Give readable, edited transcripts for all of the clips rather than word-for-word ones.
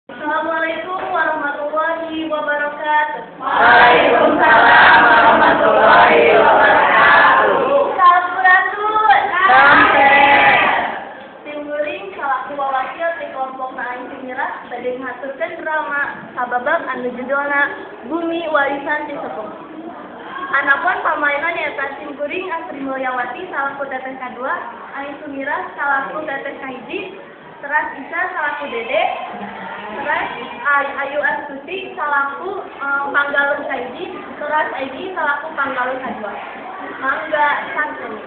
Assalamualaikum warahmatullahi wabarakatuh. Waalaikumsalam warahmatullahi wabarakatuh. Sampurasun. Sampai. Simkuring salaku wawakil ti kelompok Aing Sumirah bade ngaturkeun drama sababab anu judulna Bumi Warisan Ti Sepuh. Anapun pamainan nyaeta simkuring Asri Mulyawati salaku teteh kadua, Aing Sumirah salaku teteh kahiji, teras Isa salaku dede, teras Ayu Astuti salaku panggalun kahiji, teras Aigi salaku panggalun kadua. Mangga santuni.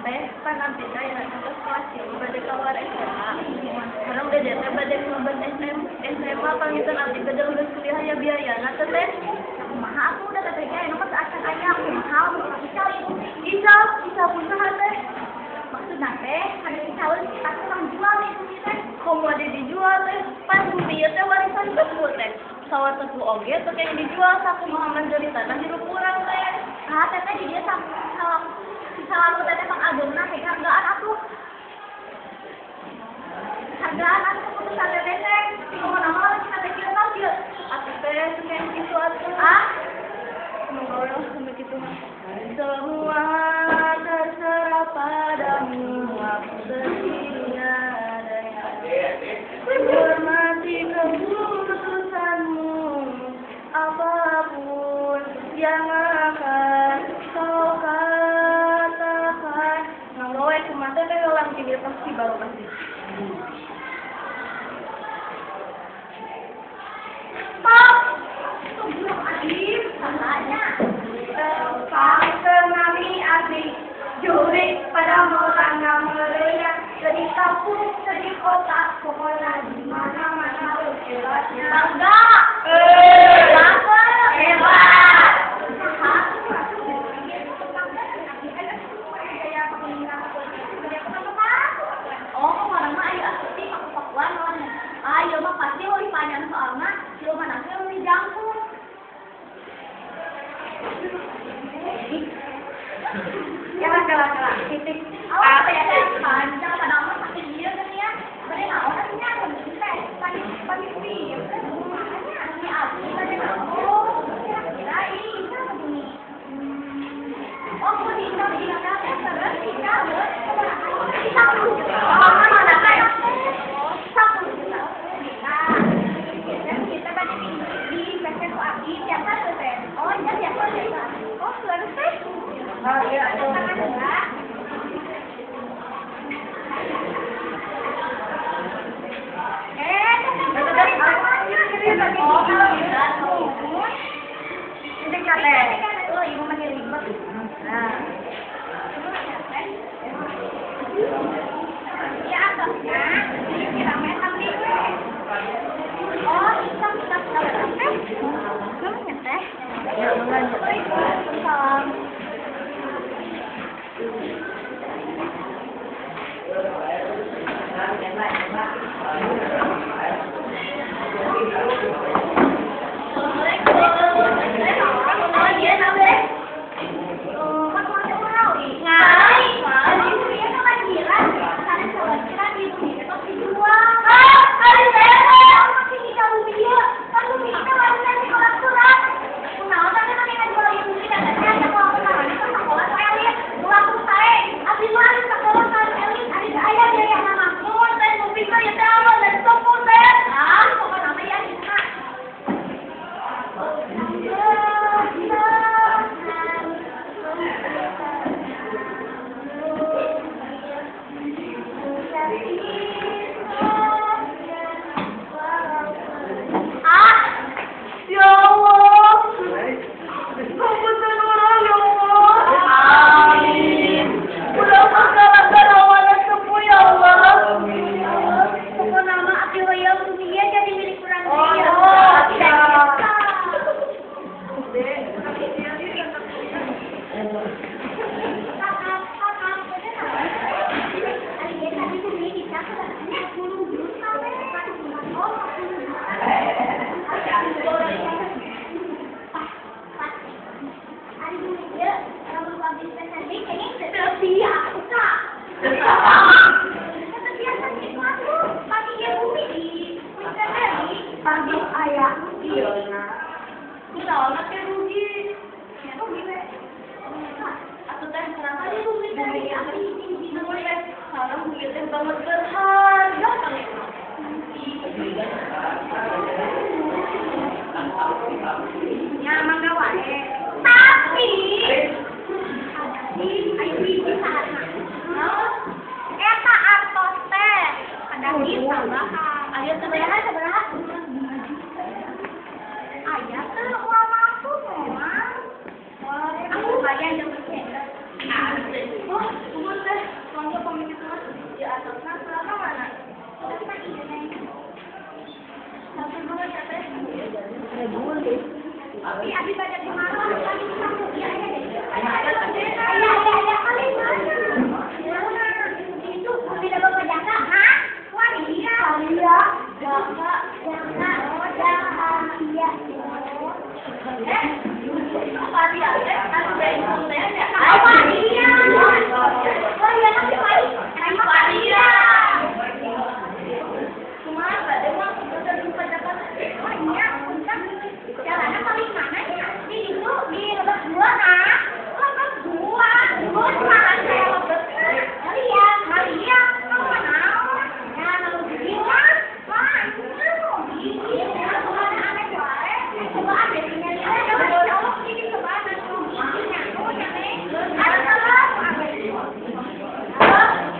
Teh pan abdi teh aya kelas 3 bade keluar SMA. Sareng dede teh bade mlebet SMA panginten abdi bade lulus kuliah ya biayana teh teh. Kumaha aku udah teteh ge anu mah teu acan aya kumaha mun ical ibu. Ical, ical kumaha teh? Maksudna teh kada dicalon kita kurang jual nih bumi teh. Komo di dijual teh, pan bumi ieu teh warisan sepuh teh. Sawah sepuh oge teh yang dijual sakumaha menjadi tanah hirup urang teh. Ah teteh di dieu salam salaku teteh pangageungna hargaan atuh. Hargaan atuh keputusan teteh teh. Kumaha mah lamun kita teh kieu tau kieu. Atuh teh sengken kitu atuh. Ah, semoga Allah sampai kitu mah. Semua terserah padamu, aku bertiada. Hormati keputusanmu, apapun yang akan kau katakan. Nganggo we kumaha teh ulang kibir pasti baru pasti. Stop. Astagfirullahaladzim, salahnya. Pangkenami abdi jurik pada mau merenya dari kampung dari kota pokoknya di mana-mana hebatnya. Bangga. Bangga. Hebat. Oh, kemarin mah ayo asuti paku-pakuan lawan. Ayo mah pasti leuwih panjang soalna, siluman teh leuwih jangkung. Kela kela kela titik. Awas ya teh panjang padahal mah sakit ieu kan ya. Bade naon atuh nya teh? Pagi pagi ieu teh kumaha nya? Ini abdi bade naon? Kira-kira ini bisa begini. Oh, kudu diical di teh terus diical sabaraha? Oh, mana teh? 10 juta. Nah, kita bade di investkan ku abdi biasa tuh teh. Oh, iya biasa biasa. Oh, leres teh. Oh, iya. Tangan heula. Pas. Ari bumi ieu lamun ku abdi teh kayaknya teu biasa. Teu biasa kitu atuh. Pagi ieu bumi di Putri Pagi aya ieuna. Kunaon teh rugi? Ya rugi we. Atuh teh kenapa di bumi teh bumi teh sareng bumi teh banget berharga kami. Ya mangga wae. Tapi ayo hiji sana. Naon? Eta artos teh kadang ditambahan. Aya sabaraha sabaraha? Aya teh uang mampu moal. Aku bayar jeung cender. Oh, umur teh mangga pamit itu mah di atosna selama mana? Terus mah ieu teh. Satu dua ya teh. Tapi abi bade kumaha tadi kamu ieu aya deh. Aya aya kali mana? Mana? Itu tidak bapak jaka, hah? Waria. Waria. Jaka, jaka, oh jaka, iya. Eh, waria teh anu bengkong teh nya. Oh waria. Oh iya kan waria. Waria. Kumaha bade mah boten jumpa jaka teh? Oh iya, punten. Jalannya paling mana nya? Di itu di Lebak Dua, nah. Lebak Dua. Dua makan saya lebet. Maria, Maria, kamu naon? Ya, kalau gini mah, wah, itu gini. Ya, kemana aneh wae. Cobaan deh tinggal ya. Coba ini cobaan gini nya. Oh, nya teh. Ada salah.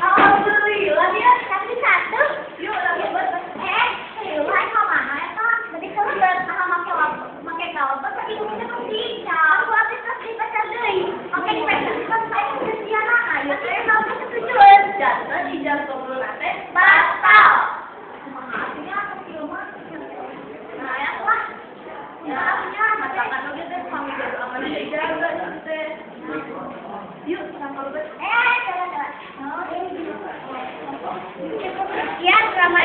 Alhamdulillah ya. Tapi satu. Yuk, lagi buat. Yuk, ka mana eta? Bade kelebet, ah make kalebet tapi bumina penting. Aku abis terus dipecer deui. Make dipecer kan saya kesianan aya teh naon ketujuan. Janten ijab kabulna teh batal. Kumaha atuh nya kieu mah. Nah, ya lah. Ya, masakan oge teh pami jaga amanah dijaga teh. Yuk, urang kalebet. Jalan-jalan. Oh, ini. Ya, drama.